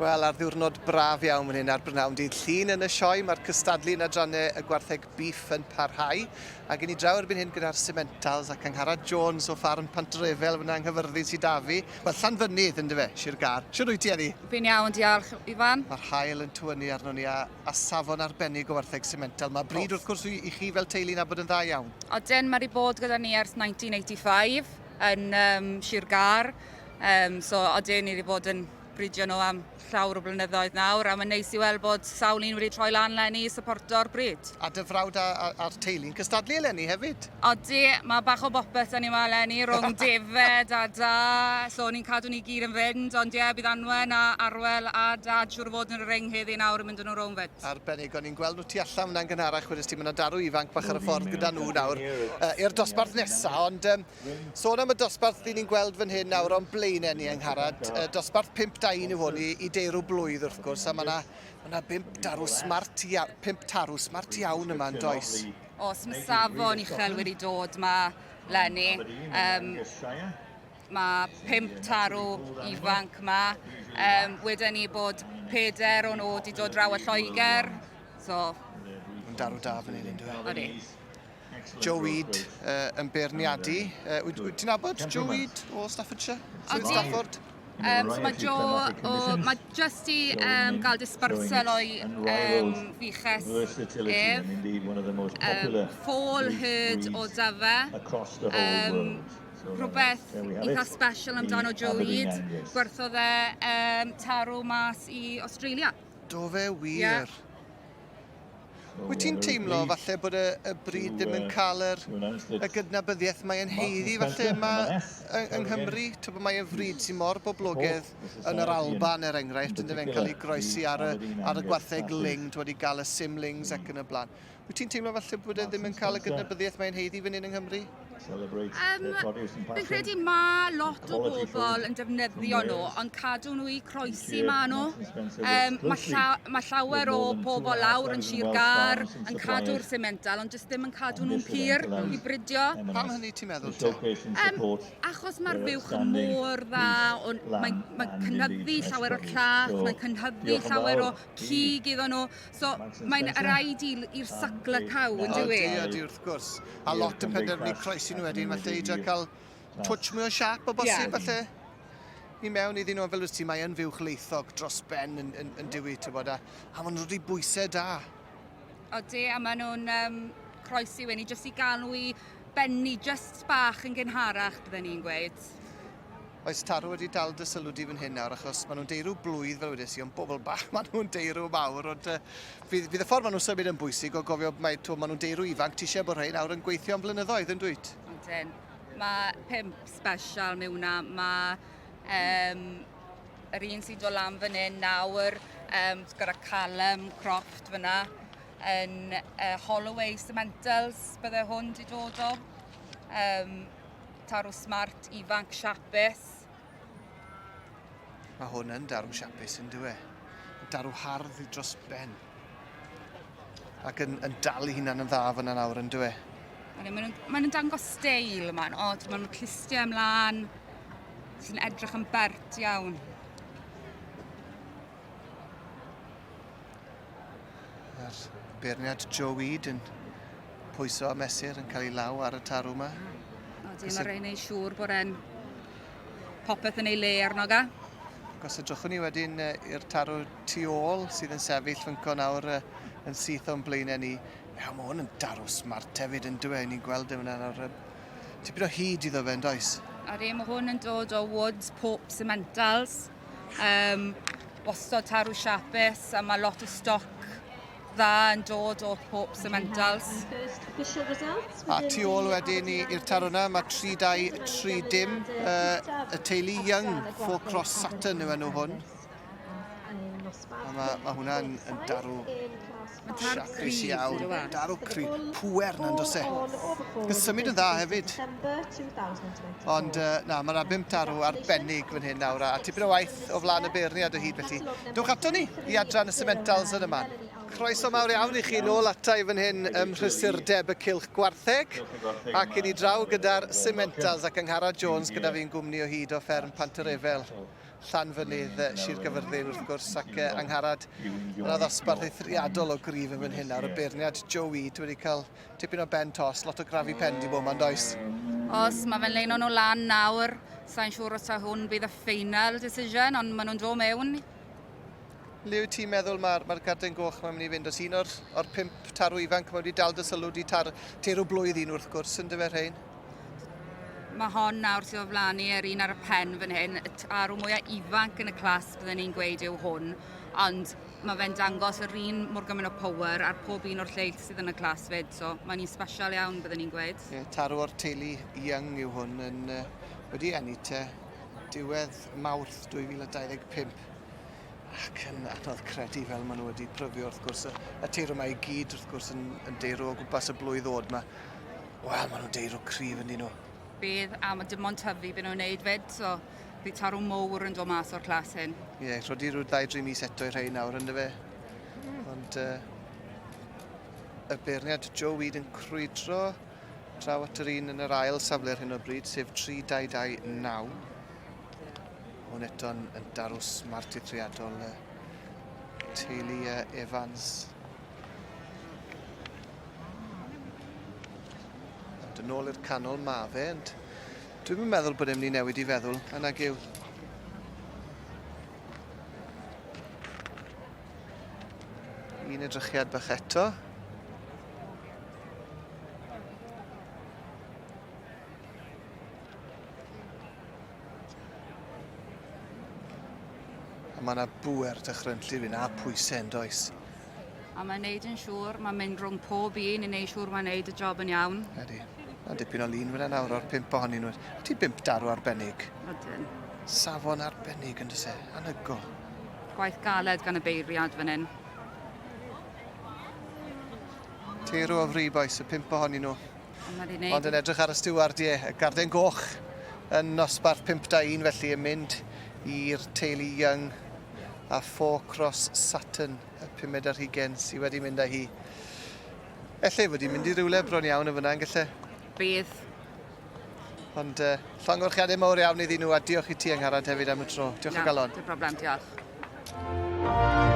Wel, ar ddiwrnod braf iawn fan hyn ar brynhawn dydd Llun yn y sioe, mae'r cystadlu yn adrannau y gwartheg beef yn parhau. Ac i ni draw erbyn hyn gyda'r Simmentals ac Angharad Jones o ffarm Pantrefel fyna yng Nghyfyrddin sydd da fi. Wel, Llanfynydd yndyfe, Sir Gâr. Shwd wyt ti heddi? Fi'n iawn, diolch, Ifan. Mae'r haul yn tywynnu arnon ni a, a safon arbennig o wartheg Simmental. Mae bryd wrth gwrs i, i chi fel teulu nabod yn dda iawn. Odyn, mae wedi bod gyda ni ers 1985 yn um, Sir Gâr. Um, so odyn, ni wedi bod yn bridio nhw am llawer o blynyddoedd nawr, a mae'n neis i weld bod sawl un wedi troi lan leni i supporto'r brid. A dy frawd a'r teulu'n cystadlu eleni hefyd? Odi, mae bach o bopeth 'da ni 'ma eleni, rhwng defaid a da, so ni'n cadw ni gyd yn fynd, ond ie, bydd Anwen a Arwel a Dad siŵr o fod yn y ring heddi nawr yn mynd â nhw rownd 'fyd. Arbennig, o'n i'n gweld nhw tu allan fan'na yn gynharach, wedest ti, ma' 'na darw ifanc bach ar y ffordd gyda nhw nawr i'r dosbarth nesa, ond um, Sôn am y dosbarth dyn ni'n gweld fan hyn nawr o'n blaenau ni Angharad, dosbarth 5 da 1 yw hwn i, i deirw blwydd wrth gwrs, a mae yna ma na bump darw smart, ia, pump tarw smart iawn yma yn does? Os mae safon uchel wedi dod ma leni. Um, mae pump tarw ifanc ma. Um, wedyn ni bod peder o'n nhw wedi dod draw o Lloegr. So... Mae'n darw da fan hyn, yn dweud. Odi. Joe Weed uh, yn beirniadu. Uh, wyt, wyt ti'n nabod Joe Weed o Staffordshire? Sir Stafford? Um, so mae Joe, o, mae just i um, gael dispersal o'i um, fuches ef. Um, fall herd o dyfe. Um, rhywbeth eitha special amdano Joe Reid. Gwerthodd e um, tarw mas i Australia. Do fe wir? Yeah. Wyt ti'n teimlo falle bod y, y bryd ddim yn cael yr, y gydnabyddiaeth mae yn heiddi falle yma yng, yng Nghymru? Ti'n mae yn fryd sy'n mor boblogaidd yn yr Alban er enghraifft, yn fe'n cael ei groesi ar y, ar y gwartheg ling, ti'n wedi gael y simlings ac yn y blaen. Wyt ti'n teimlo falle bod e ddim yn cael y gydnabyddiaeth mae'n heiddi fan hyn yng Nghymru? Um, fi'n credu mae lot o bobl yn defnyddio nhw, ond cadw nhw i croesi ma nhw. Um, mae, lla, mae llawer o bobl lawr yn Sir Gar yn cadw'r semental, ond jyst ddim yn cadw nhw'n pur i bridio. Pam hynny ti'n meddwl te? Um, achos mae'r fuwch mor dda, mae'n mae cynyddu llawer o llath, mae'n cynyddu llawer o cig iddyn nhw. So mae'n yr ideal i'r suckler cow, yn dyw e? Ydy, ydy, wrth gwrs. A lot yn penderfynu croesi nhw wedyn, falle i drio cael twtsh mwy o siap o bosib, yeah. falle. I mewn iddyn nhw, fel wyt ti, mae yn fuwch leithog dros ben yn, yn, yn diwy, ti'n bod, a, a maen nhw'n rhoi bwysau da. Odi, a maen nhw'n um, croesi wedyn, jyst i gael nhw i bennu just bach yn gynharach, bydden ni'n gweud. Oes tarw wedi dal dy sylw di fan hyn nawr, achos maen nhw'n deirw blwydd, fel wedes i, ond bobl bach, maen nhw'n deirw mawr, ond uh, fydd, fydd y ffordd maen nhw'n symud yn bwysig o gofio, mae, to, maen nhw'n deirw ifanc, ti eisiau bod rhai nawr yn gweithio am flynyddoedd, yn dwyt? Ydyn. Mae pump special mewn na. Mae um, yr un sy'n dod lan fan hyn nawr, um, gyda Callum Croft fyna, yn uh, Holloway Cementals, bydde hwn di dod o. Um, Tarw smart, ifanc, siapus. Mae hwn yn darw siapus yn dyw e. Darw hardd i dros ben. Ac yn, yn dal i hunan yn dda fyna nawr yn dyw e. Maen nhw'n ma nhw dangos steil yma, od, maen nhw'n clustiau ymlaen, sy'n edrych yn bert iawn. A'r beirniad Joe Weed yn pwyso a mesur yn cael ei law ar y tarw yma. Odi, mae rhaid wneud siŵr bod e'n popeth yn ei le arno ga. Ac os edrychwn ni wedyn i'r tarw tu ôl sydd yn sefyll fynco nawr yn syth o'n blaenau ni, Iawn, mae hwn yn darw smart hefyd yn dywe, ni'n gweld e fyna nawr. Tipyn o hyd iddo fe, yn does? Odi, mae hwn yn dod o Woods Pope Cementals. Um, wastad tarw siapus a mae lot o stoc dda yn dod o Pope Cementals. A tu ôl wedyn i'r tarw yna, mae 3, 2, 3 dim. Uh, y teulu Young, Four Cross Saturn yw enw hwn. A mae, mae hwnna'n yn darw siapus iawn. Darw cryf. Pŵer na'n dos e. Yn symud yn dda hefyd. Ond uh, na, mae yna bum tarw arbennig fan hyn nawr, a tipyn o waith o flaen y beirniad o hyd felly. Dewch ato ni i adran y Cementals yn y man. Croeso mawr iawn i chi nôl ata i fan hyn ym mhrysurdeb y Cylch Gwartheg ac i ni draw gyda'r Cementals ac Angharad Jones gyda fi'n gwmni o hyd o fferm Pantyrefel. Llanfynydd, Sir Gyfyrddin wrth gwrs, ac Angharad, yna ddosbarth eithriadol o gryf yn fan hyn nawr. Y beirniad Joe Weed wedi cael tipyn o ben tos, lot o grafu pen di bod ma'n does? Os, mae fe'n leino nhw lan nawr. Sa'n siŵr os ta hwn bydd y final decision, ond maen nhw'n dod mewn. Le wyt ti'n meddwl mae'r ma garden goch mae'n mynd i fynd? Os un o'r, or pump tarw ifanc mae wedi dal dy sylw di tar, teirw blwydd un wrth gwrs, yn dyfe rhain? Mae hon nawr sydd o flaen ni, yr un ar y pen fan hyn, y tarw mwyaf ifanc yn y clas byddwn ni'n gweud yw hwn, ond mae fe'n dangos yr un mor gymaint o power ar pob un o'r lleill sydd yn y clas fyd, so mae'n un special iawn byddwn ni'n gweud. Yeah, tarw o'r teulu Young yw hwn yn uh, wedi enni te diwedd Mawrth 2025. Ac yn anodd credu fel maen nhw wedi pryfio wrth gwrs. Y, y teirw yma i gyd wrth gwrs yn, yn deirw o gwmpas y blwydd oed yma. Wel, maen nhw'n deirw cryf yn nhw. Bydd, a mae dim ond tyfu byd nhw'n neud fyd, so bydd tarw mowr yn dod mas o'r clas hyn. Ie, yeah, rhodi rhyw ddau dri mis eto i rhai nawr, ynddo fe. Ond uh, y beirniad Joe Weed yn crwydro draw at yr un yn yr ail safle ar hyn o bryd, sef 3229. Hwn eto'n yn darw smart eithriadol y teulu Evans. Ond yn ôl i'r canol ma fe, ond dwi'n meddwl bod e'n mynd i newid i feddwl, a nag yw. Un edrychiad bach eto. A mae yna bŵer dychrynllyd fi'n a pwysau yn does. A mae'n neud yn siŵr, mae'n mynd rhwng pob un i neud siŵr mae'n neud y job yn iawn. Ydy. Mae'n dipyn o lun fyna nawr o'r pump ohonyn nhw. Ti bump darw arbennig. Ydyn. Safon arbennig yn dyse. Anhygoel. Gwaith galed gan y beiriad fan hyn. Teirw o fri, boys, y pump ohonyn nhw. Ond yn edrych ar y stiward, ie, y Garden Goch yn nosbarth 5-1 felly yn mynd i'r teulu Young a Four Cross Saturn, y pumed ar hugen sydd wedi mynd â hi. Ella ei fod hi'n mynd i rywle bron iawn yn fyna, yn gallai? Bydd. Ond uh, llongyfarchiadau mawr iawn iddyn nhw a diolch i ti Angharad hefyd am y tro. Diolch o galon. Dim problem, diolch.